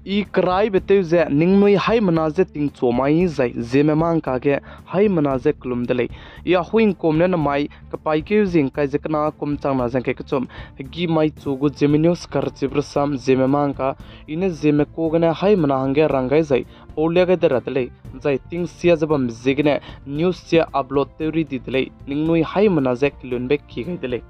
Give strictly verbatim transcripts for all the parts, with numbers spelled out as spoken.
I keraibe tew ze ningnui haimena je tingchu mai zai Zeme mangka ge haimena je kelum de lei. I Ahuingkum ne namai kepaîkeu zing kai ze kena kum changna zeng kai kechum, hegî mai chu gu Zeme News karchibe rasam Zeme mangka, i ne Zeme ku gene haimena hangge rang gai zai paulia gai de ra de lei. Zai tingsia ze bambe ziegene news sia upload tew ri di de lei, ningnui haimena je kelunbe ki gai de lei.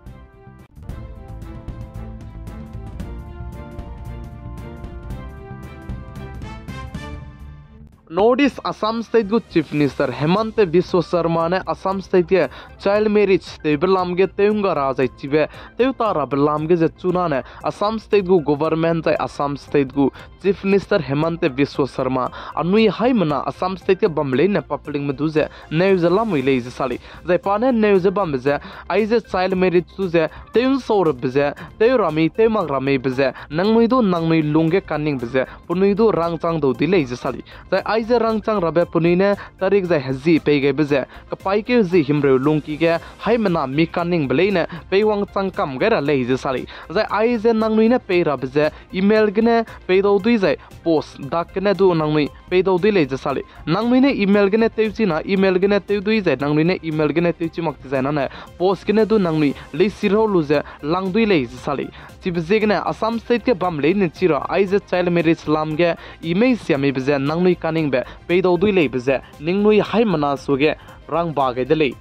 North East Assam State gu Chief Minister Himanta Biswa Sarma ne Assam State ge child marriage tewbe lam ge tew ngga ra zai chibe tew ta rabe lam ge ze chunane Assam State gu government zai Assam State gu Chief Minister Himanta Biswa Sarma anui haimena Assam State ge bam leine publicme du ze neu ze lamui lei ze sa lei. Zai pa ne neu ze bambe ze, aize child marriage du ze tew nsau rabe ze, tew ra mei, tew mak ra meibe ze, nangnui du nangnui lung ge kaningbe ze penui du rangchang dau di lei ze sa lei. Zai aize rangchang rabe penui ne tarik zai hezi pei gaibe ze, kepaîkeu zi himreu lungki ge haimena mi kaningbe leine peiwang chang kam gai ra lei ze sa lei. Zai aize nangnui ne pei rabe ze, email gene pei dau dui zai post dak gene du nangnui pei dau dui lei ze sa lei. Nangnui ne email gene tewchi na, email gene tew dui zai nangnui ne email gene tewchi mak ti zai nane post gene du nangnui leisi rau lu ze lang dui lei ze sa lei. Chibe ziegene Assam State ge bam leine chi ra aize child marriage lam ge i mei sia meibe ze nangnui kaningbe pei dau dui leibe ze ningnui haimena suage rang ba gai de lei.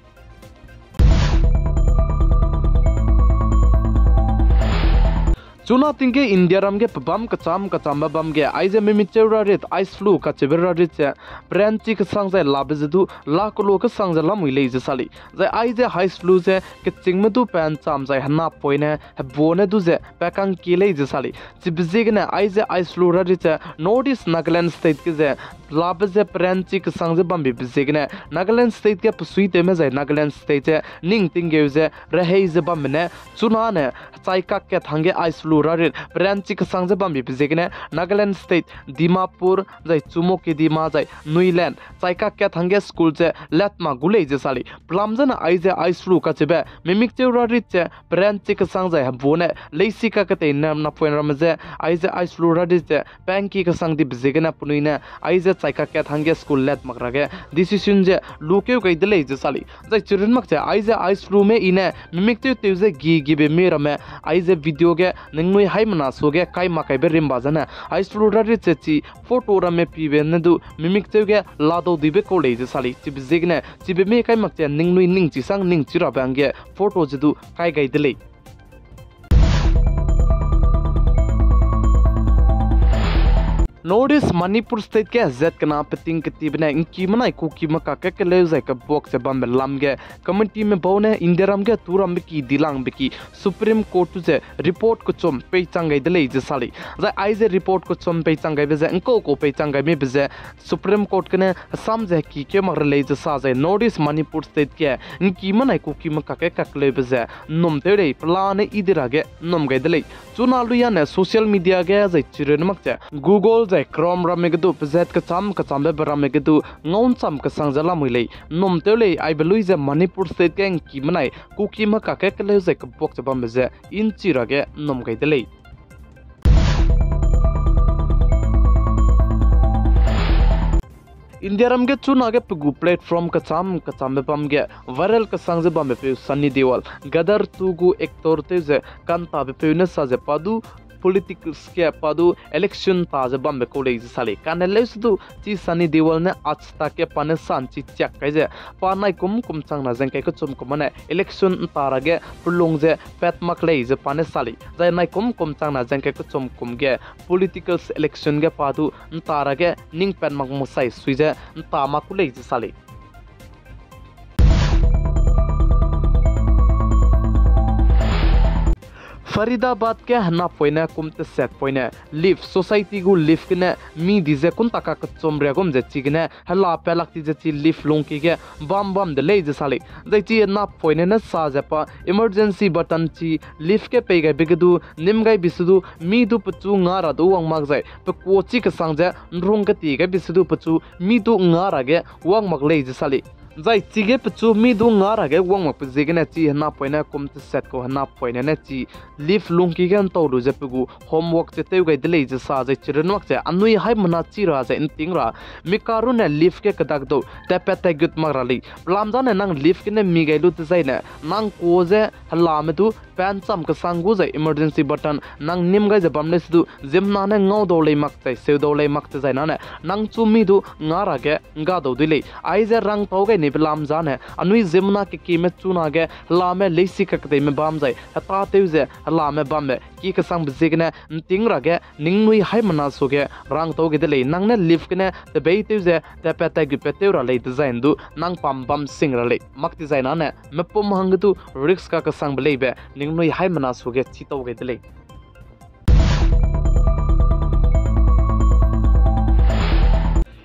Chuna ting ge India ram ge pebâm kechâm kechâmbe bam ge aize mimikcheu rarit ice flu kacheube rarit ze peranchi kesang zai labe ze du la kelu kesang ze lamui lei ze sa lei. Zai aize ice flu ze kechîngme du pa ncham zai henapoine hebune du ze pa kangkie lei ze sa lei. Chibe ziegene aize ice flu rarit ze North East Nagaland State ge ze labe ze peranchi kesang ze bambe be ziegene Nagaland State ge pesuitewme zai Nagaland State ze ning tinggeu ze rehei ze bamme ne chunane chai kakkat hangge ice flu rarit peranchi kesang ze bambe be ziegene Nagaland State, Dimapur zai Chumoukedima zai Nuiland chai kakkat hangge school ze lat mak gu lei ze sa lei. Pelam zene aize ice flu kacheube mimikcheu rarit ze peranchi kesang zai hebune leisi kaketei ne napoine ramme ze aize ice flu rarit ze pa ngkie kesang dibe ziegene penui ne aize chai kakkat hangge school lat mak ra ge decision ze lukeu gai de lei ze sa lei. Zai chirun mak ze aize ice flume i ne mimikcheu tew ze gi gibe mi ramme aize video ge ningnui haimena suage kai mak kaibe rimba zene ice flu rarit ze chi photo ramme pibe ne du mimikcheu ge ladau dibe kau lei ze sa lei. Chibe ziegene chibe mi kai mak ze ningnui ning chisang ning chi rabe hangge photo ze du kai gai de lei. North East Manipur State ge zat kena peting ketibe ne ngki menai Kuki mekak ke keleu zai kebuak ze bambe lam ge committeeme bau ne India ram ge tu rambe ki dilangbe ki Supreme Court tu ze report kechum peichang gai de lei ze sa lei. Zai aize report kechum peichang gaibe ze ngkau kau peichang gai mibe ze Supreme Court gene hesam ze hekikeu mak re lei ze sa zai North East Manipur State ge ngki menai Kuki mekak ke kakleube ze nnum tew lei, pelane i di ra ge nnum gai de lei. Chuna luiya ne social media ge zai chirun mak ze Google zai Chrome ramme ge du pezat kechâm kechâmbe be ramme ge du ngau ncham kesang ze lamui lei, nnum tew lei. Aibe lui ze Manipur State ge ngki menai Kuki mekak ke keleu zai kebuak ze bambe ze inchi ra ge nnum gai de lei. India ram ge chuna ge pe gu platform kechâm kechâmbe bam ge viral kesang ze bambe peu Sunny Deol, Gadar two gu actor tew ze kantabe peu ne sa ze pa du politics ge pa du election ta ze bambe kau lei ze sa lei. Kane leuse du chi Sunny Deol ne Aaj Tak ge pa ne sa nchi chiak kai ze pa naikum kum changna zeng kai kechum kum ne election nta ra ge pelung ze pat mak lei ze pa ne sa lei. Zai naikum kum changna zeng kai kechum kum ge politicals election ge pa du nta ra ge ning pat mak masai sui ze nta mak ku lei ze sa lei. Faridabad ge henapoine kum tesetpoine Lift Society gu lift gene mi di ze kunta kakechum ria gum ze chigene hela pelak ti ze chi lift lungki ge bam bam de lei ze sa lei. Zai chi henapoine ne sa ze pa emergency button chi lift ge pei gaibe ge du nîm gaibe se du mi du pechu nga ra du wang mak zai pekuachi kesang ze nrung keti gaibe se du pechu mi du nga ra ge wang mak lei ze sa lei. Zai chige pechu mi du nga ra ge wang makbe ziegene chi henapoine kum teset kau henapoine ne chi lift lungki ge ’ntau lu ze pe gu homework ze tew gai de lei ze sa zai chirunmak ze anui haimena chi ra ze ’nting ra, mi ka runne lift ge kedak dau tatpat tatgut mak ra lei. Pelam zane nang lift gene mi gai lu dezaine nang ku ze helame du pa ’ncham kesang gu zai emergency button nang nîm gai ze bam lei se du ziemmena ne ngau dau lei mak zai seu dau lei mak dezaine nang chu mi du nga ra ge ’ngga dau dui lei. Aize rangtau gai ni pelam zane anui ziemmena kekieme chunage helame leisi kakedeime bam zai hetâtew ze helame bambe ki kesangbe ziegene ’nting ra ge ningnui haimena suage rangtau gai de lei. Nang ne lift gene tebeitew ze tatpat tatgutpat tew ra lei dezaine du nang pam bam sing ra lei. Mak dezaine mepum hangge du risk kakesangbe leibe ningnui haimena suage chitau gai de lei.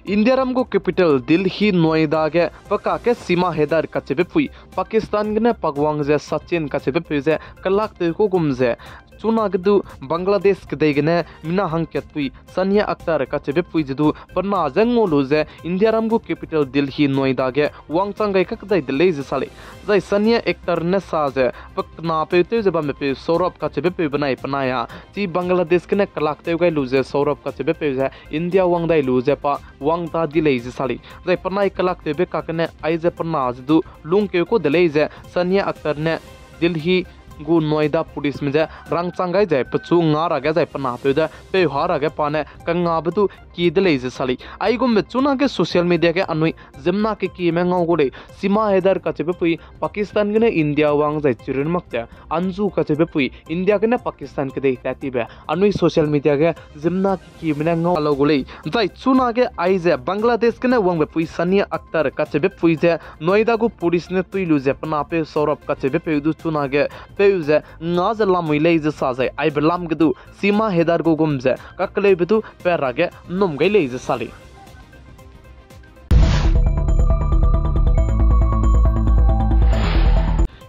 Indiaram gu capital Delhi Noida ge pe kake Seema Heydar kacheube pui, Pakistan gene pakwang ze Sachin kacheube peu ze kelak tew ku gum ze, chunage du Bangladesh kedei gene mina hangkatpui Sania Akhtar kacheube pui ze du pe na ze ngau lu ze Indiaram gu capital Delhi Noida ge wangchang gai kakdai de lei ze sa lei. Zai Sania Akhtar ne sa ze pe napeu tew ze bambepeu Saurabh kacheube peu benai penai a chi Bangladesh gene kelak tew gai lu ze Saurabh kacheube peu ze India wang dai lu ze pa wang ta di lei ze sa lei. Zai penai kelak tewbe kakgene aize pe na ze du lungkeu ku de lei ze Sania Akhtar ne Delhi gu Noida policeme je rangchang gai ze pechu nga ra ge zai pe napeu de peu ha ra ge pa ne kangabe du kie de lei ze sa lei. Aigumbe chunage social media ge anui ziemmena kekieme ngau gu lei. Seema Heydar kacheube pui Pakistan gene India wang zai chirunmak ze Anju kacheube pui India gene Pakistan kedei tat tibe anui social media ge ziemmena kekieme ne ngau lau gu lei. Zai chunage aize Bangladesh gene wangbe pui Sania Akhtar kacheube pui ze Noida gu police ne tui lu ze pe napeu Saurabh kacheube peu du chunage peu ze nga ze lamui lei ze sa zai aibe lam ge du Seema Heydar gu gum ze kakeleube du pe ra ge ’nnum gai lei ze sa lei.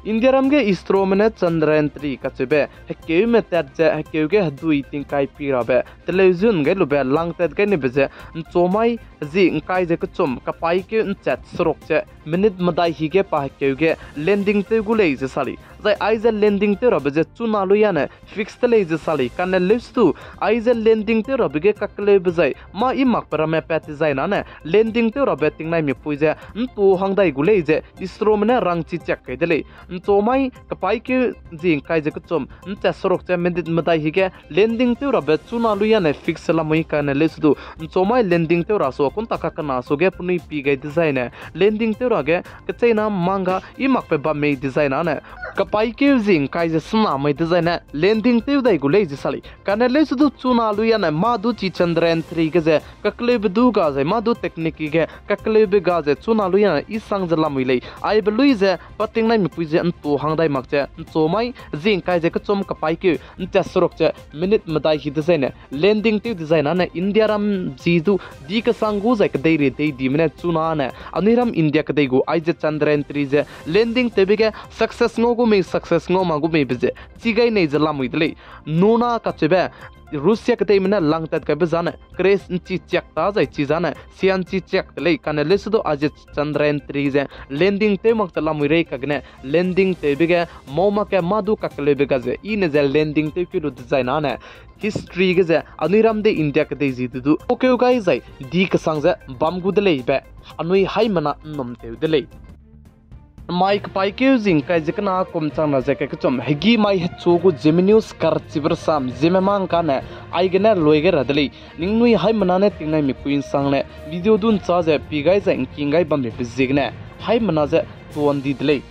Indiaram ge ISROme ne Chandrayaan three kacheube hekeume tat ze hekeu ge hedui tingkai pi rabe teleu zun gai lube langtat gai nibe ze ’nchomai zi ’ngkai ze kechum kapaîkeu ’nchat seruk ze minute medai hi ge pa hekeu ge landing tew gu lei ze sa lei. Zai aize landing tew rabe ze chuna lu yane fix te lei ze sa lei. Kane leusedu aize landing tew rabe ge kakeleube zai mâ i makbe ramme pat dezaine landing tew rabe tingnaimik pui ze ’ntu hang dai gu lei ze ISROme ne rangchi chak kai de lei. ’Nchomai kapaîkeu zi ’ngkai ze kechum ’nchat seruk ze minute medai hi ge landing tew rabe chuna lu yane fix lamui kane leusedu ’nchomai landing tew ra sua kunta kakena suage penui pi gai dezaine landing tew ra ge kecheîna mangga i makbe bam mei dezaine kapaîkeu zi ’ngkai ze sena mei dezaine landing tew dai gu lei ze sa lei. Kane leusedu chuna lu yane mâ du chi Chandrayaan three ge ze kakeleube du ga zai mâ du technique ge kakeleube ga ze chuna lu yane i sang ze lamui lei. Aibe lui ze pa tingnaimik pui ze ’ntu hang dai mak ze ’nchomai zi ’ngkai ze kechum kapaîkeu ’nchat seruk ze minute medai hi dezaine landing tew dezaine Indiaram zi du di kesang gu zai kedeiredeidime ne chunane anui ram India kedei gu aize Chandrayaan three ze landing tewbe ge success ngau gu mei success ngau ma gu meibe ze chi gai nei ze lamui de lei. Nuna kacheube Russia kedeime ne langtat kaibe zane crash ’nchi chiak ta zai chi zane sia ’nchi chiak de lei. Kane leusedu aize Chandrayaan three ze landing tew mak ze lamui rei kagene landing tewbe ge mau mak ge mâ du kakeleube ga ze i ne ze landing tewkeu lu dezaine history ge ze anui ram de India kedei zi du du okeu gai zai di kesang ze bam gu de leibe anui haimena ’nnum tew de lei. Mai kapaîkeu zi ’ngkai ze kena kum chang na ze kai kechum hegî mai hechu gu Zeme News karchibe rasam Zeme mang kane aigene lui gai ra de lei. Ningnui haimena ne tingnaimik pui ’nsangne video du ’nchâ ze pi gai zai ’ngking gai bambe pe ziegene haimena ze tuan di de lei.